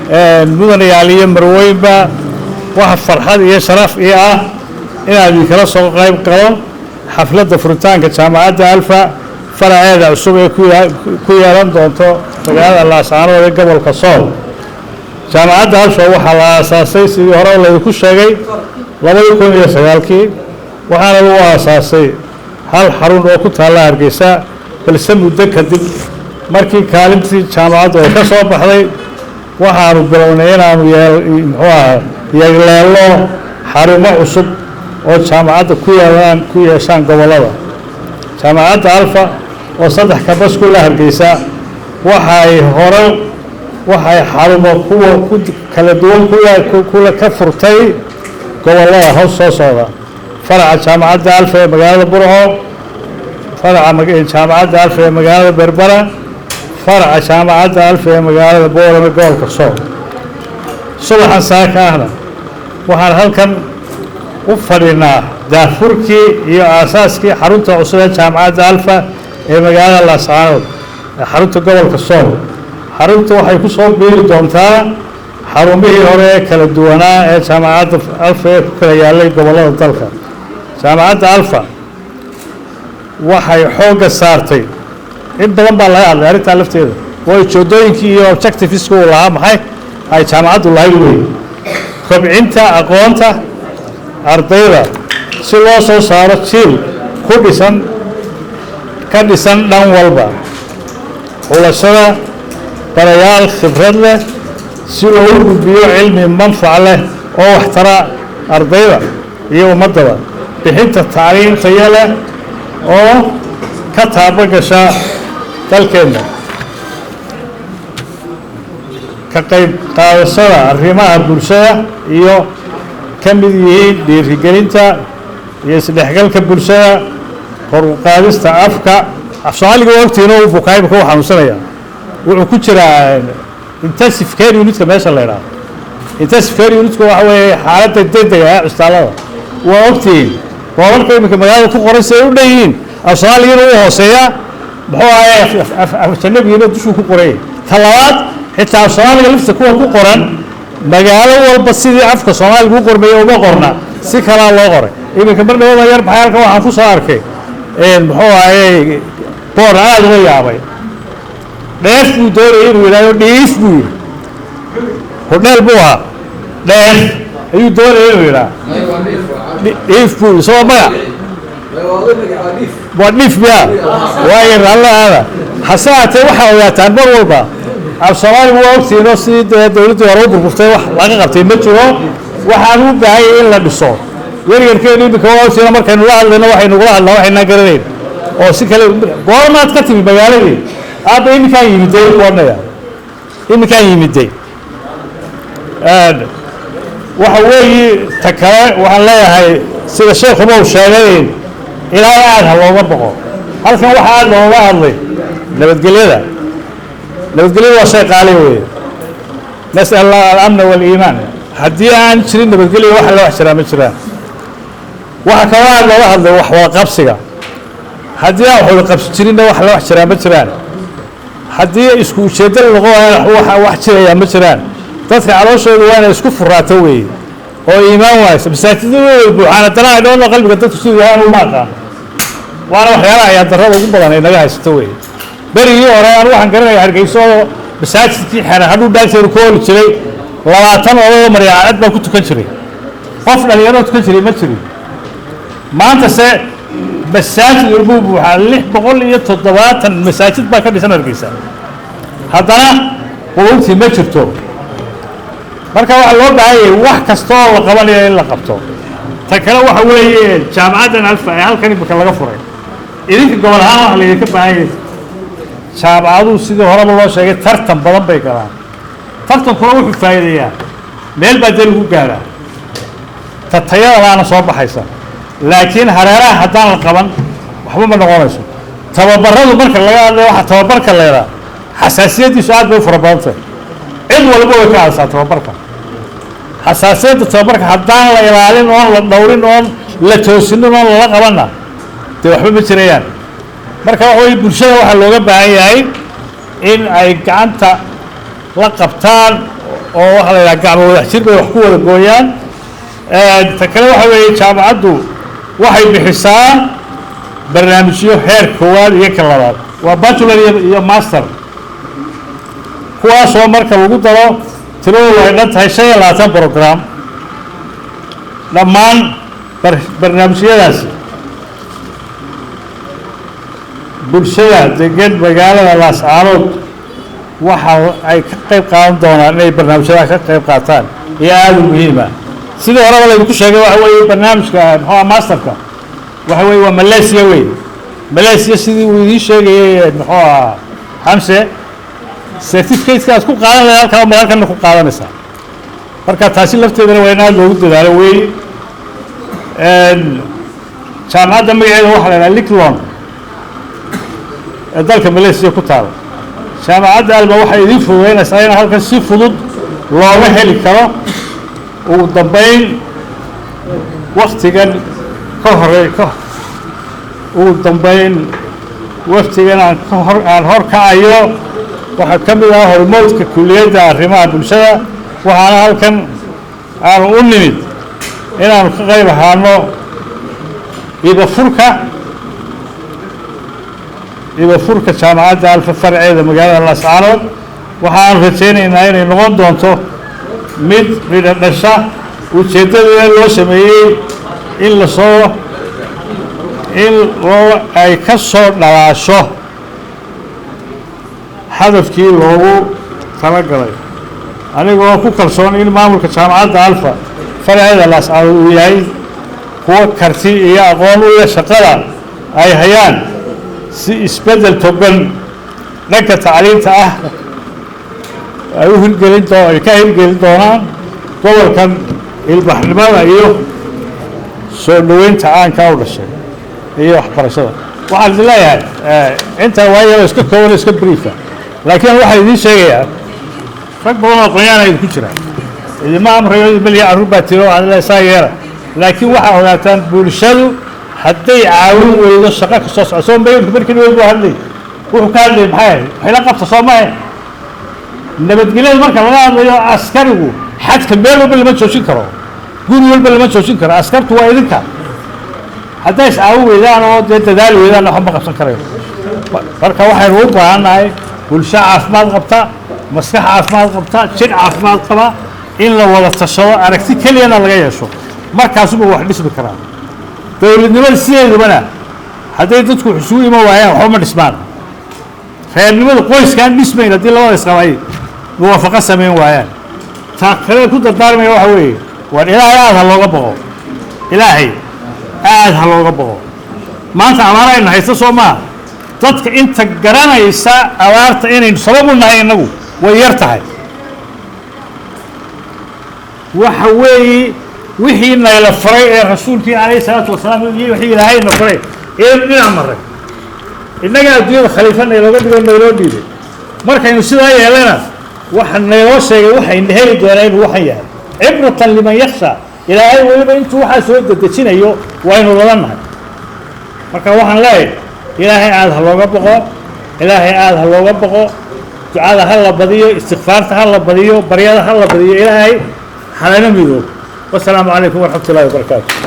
Mudanayaal iyo marweynba, waxa farxad iyo sharaf ii ah inaan idinkala soo qayb galo xafladda furitaanka Jaamacadda Alfa faraceeda cusub ee ku yeelan doonto magaalada Laascaanood ee gobolka Sool. Jaamacadda Alfa waxaa la aasaasay, sidii hore laydinku sheegay, 2009-kii, waxaana lagu aasaasay hal xarun oo ku taalla Hargeysa. Balse muddo kadib, markii kaalintii jaamacaddu ay ka soo baxday, waxaanu bilownay inaanu muxuu ahaa yagleello xarumo cusub oo jaamacadda ku yeelaan ku yeeshaan gobollada. Jaamacadda Alfa oo saddex campus ku leh Hargeysa waxay hore waxay xarumo kuwa ku kala duwan kula ka furtay gobollada hoos soo socda: faraca Jaamacadda Alfa ee magaalada Burco, faraca Jaamacadda Alfa ee magaalada Berbera, faraca Jaamacadda Alfa ee magaalada Boorame, gobolka Sool. Subaxan saaka ahna waxaan halkan u fadhinaa daahfurkii iyo aasaaskii xarunta cusub ee Jaamacadda Alfa ee magaalada Laascaanood ee xarunta gobolka Sool. Xarunta waxay ku soo biiri doontaa xarumihii hore ee kala duwanaa ee Jaamacadda Alfa ee ku kala yaalay gobollada dalka. Jaamacadda Alfa waxay xoogga saartay, in badan baa laga hadlay arrintaa lafteeda, waa ujeedooyinkii iyo objectiveska uu lahaa, maxay ay jaamacaddu lahayd wey: kobcinta aqoonta ardayda si loo soo saaro jiil ku dhisan ka dhisan dhan walba, xulashada barayaal khibrad leh si loogu gudbiyo cilmi manfac leh oo waxtara ardayda iyo ummaddaba, bixinta tacliim tayo leh oo ka taabo gasha dalkeenna, ka qayb qaadashada arrimaha bulshada iyo ka mid yihiin dhiirigelinta iyo isdhexgalka bulshada, kor u qaadista afka af Soomaaliga. Waa ogtihiin oo uu bukaa imika, uu xanuunsanaya, wuxuu ku jiraa intensive care unitka meesha la idhaahdo. Intensive care unitku waxa weeye xaaladda degdega ah cusbitaallada. Waa ogtihiin boorarka iminka magaalada ku qoran si ay u dhan yihiin, af Soomaaligiina uu hooseeyaa, muxuu ahaye, ajanabigiina dushuu ku qoraya. Ta labaad, xitaa af Soomaaliga lafta kuwa ku qoran magaalo walba sidii afka Soomaaliga u qormaya uma qorna, si kalaa loo qoray. Iminka mar dhawada yar baxay halkan waxaan ku soo arkay, muxuu ahaye, boor aada uga yaabay. Dheef buu doonayay inuu yidhahdo, dhiif buu yidhi. Hodheel buu ahaa, dheef ayuu doonayay inuu yidhaha, dhiif buu yidhi. Soo maya, waa dhif miya? Waayo, raallo aada. Hase haatee waxaa ogaataan mar walba af Soomaaligu waa ogtihiin oo sidii dee dowladdii hore u burburtay wax laga qabtay ma jiro. Waxaan u baahanyay in la dhiso. Yaryarkeenu iminka waa ogtihiin, markaynu la hadlayno waxay nagula hadlaan waxaynaan garanayn oo si kale. Goormaad ka timi magaaladii, aabba? Iminkaan yimiday ku odhanaya, iminkaan yimiday. Waxa weeyi, ta kale waxaan leeyahay, sida sheekhuba uu sheegay, ilaahay aad ha looga boqo. Halkan waxaa aad looga hadlay nabadgelyada. Nabadgelyada waa shay qaali weeye. Nas'al Allah alamna waliimaan. Haddii aan jirin nabadgelya, wax alla wax jiraa ma jiraan. Waxaa kaloo aad looga hadlay wax wada qabsiga. Haddii aan wax wada qabsi jirinna, wax alla wax jiraa ma jiraan. Haddii isku ujeeddo la noqon waayana, wax jirayaa ma jiraan. Dadka calooshooda waa inay isku furaato weeye oo iimaan waayso. Masaajidada way buuxaan, haddana ay dhoona qalbiga dadku siduu yahay anu ma aqaano. Waana waxyaalaha ayaa darrada ugu badan ay naga haysato weeye. Berigii hore anu waxaan garanaya Hargeyso oo masaajidkii xeran hadhuu dhaagteedu ku ooli jiray 20 odayoo maryaacad baa ku tukan jiray, qof dhalinyaroo tukan jiray ma jirin. Maanta se masaajid walbuu buuxaa, 670 masaajid baa ka dhisan Hargeysa, haddana qulubtii ma jirto. Marka waxaa loo baahan yahay wax kasta oo la qabanayo in la qabto. Ta kale waxa weeye jaamacaddan Alfa ee halkan imika laga furay, idinka gobol ahaan waxa laydinka baahan yahay, jaamacaduhu sidii horeba loo sheegay tartan badan bay galaan. Tartankuna wuxuu faa'iideeyaa meel baa dee lagu gaaraa, ta tayada baana soo baxaysa. Laakiin hareeraha haddaan la qaban, waxba ma noqonayso. Tababaradu marka laga hadlayo, waxaa tababarka leedaa xasaasiyaddiisu aad bay u fara badan tahay. Cid walba way ka hadashaa tababarka. Xasaasiyadda tababarka haddaan la ilaalin oon la dhowrin oon la toosinin oon lala qabanna, dee waxba ma jirayaan. Marka waxa weye, bulshada waxaa looga baahan yahay in ay gacanta la qabtaan. Oo waxaa la yidhaha gacmo wadax jir bay wax ku wada gooyaan. Ta kale waxa weeye, jaamacaddu waxay bixisaa barnaamijyo heer koowaad iyo ka labaad, waa bachelor iyo master, kuwaasoo marka lagu daro tiradoodu ay dhan tahay 25 program. Dhammaan barnaamijyadaasi bulshada degan magaalada Laascaanood waxa ay ka qayb qaadan doonaan inay barnaamijyada ka qayb qaataan iyo aada u muhiima. Sidii horeba laydinku sheegay, waxa weeye barnaamijka muxuuha masterka waxa weye waa Malaysia wey. Malaysia sidii uu idiin sheegayay, muxuu ahaa, Xamse, certificateka aad ku qaadan lahayd halkaa ma halkana ku qaadanaysaa. Marka taasi lafteedana waa in aada loogu dadaalo wey. Jaamacadda magaceeda waxaa la yidhaha Licklon ee dalka Malaysia ku taala. Jaamacadda Alma waxay idiin fududeynaysaa in halkan si fudud looga heli karo. Ugu dambeyn, waktigan ka horey ka ugu dambeyn waftigan aan ka hor aan hor kacayo waxaa ka mid ah hormoodka kuliyadda arrimaha bulshada. Waxaana halkan aanu u nimid inaanu ka qayb ahaano ibafurka jaamacadda Alfa farceeda magaalada Laascaanood. Waxaanu rajaynaynaa inay noqon doonto mid midho dhasha ujeeddadeeda loo sameeyey in lasoo in loo ay ka soo dhalaasho hadafkii loogu talagalay, anigoo ku kalsoon in maamulka jaamacadda Alfa faraceeda Laascaanood uu yahay kuwo karti iyo aqoon u leh shaqada ay hayaan, si isbeddel togan dhanka tacliinta ah ay u hirgelin doo ay ka hirgelin doonaan gobolkan ilbaxnimada iyo soo dhoweynta caanka u dhashay iyo waxbarashada. Waxaan idin leeyahay intaa waa iska kooban, iska briefa, laakiin waxaan idiin sheegayaa rag badan oo aqoonyahan idinku jira. Idima amrayo, idinmaliya, carruur baa tiro, waxaan leeyahay saa yeela, laakiin waxaa ogaataan bulshadu hadday caawin weydo shaqo ka soo socdo. Soo mayorku markii dhaweyd buu hadlay, wuxuu ka hadlayay maxay ahayd? Waxay la qabta soo mahe. Nabadgelyada marka laga hadlayo, askarigu xadka meel walba lama joojin karo, guri walba lama joojin karo. Askartu waa idinka. Hadday is caawin weydaan oo dee dadaali weydaan, waxba ma qabsan karayo. Marka waxaynu u baahannahay bulsho caafimaad qabta, maskax caafimaad qabta, jidh caafimaad qaba, in la wada tashado, aragti keliyana laga yeesho. Markaasuba wax dhismi karaa. Dowladnimada sideedubana hadday dadku wax isugu iman waayaan, waxba ma dhismaan. Reernimadu qoyskaan dhismayn haddii labada isqabay muwaafaqo samayn waayaan. Taa kale ku dardaarmaya waxa weeye, waar Ilaahay aada ha looga boqo, Ilaahay aada ha looga boqo. Maanta abaar aynu haysta soo maa? Dadka inta garanaysa abaarta inaynu sabab u nahay innagu way yar tahay. Waxa weeye wixii nayla faray ee rasuulkii calayhi salaatu wasalaam iyo wixii Ilaahayna faray ee dhinac maray, innaga adduunyada khaliifa naylooga dhigo, nayloo dhiibay. Markaynu sidaa yeelana, waxa nayloo sheegay waxayna heli doonaa inuu waxan yahay cibratan liman yaksha. Ilaahay weliba intuu waxaa soo dedejinayo waynu ladannahay. Marka waxaan leeyahay, Ilaahay aada ha looga boqo, Ilaahay aada ha looga boqo, ducada ha la badiyo, istikfaarta ha la badiyo, baryada ha la badiyo, Ilaahay halana midoobo. Wasalaamu calaykum waraxmat ullahi wabarakaatu.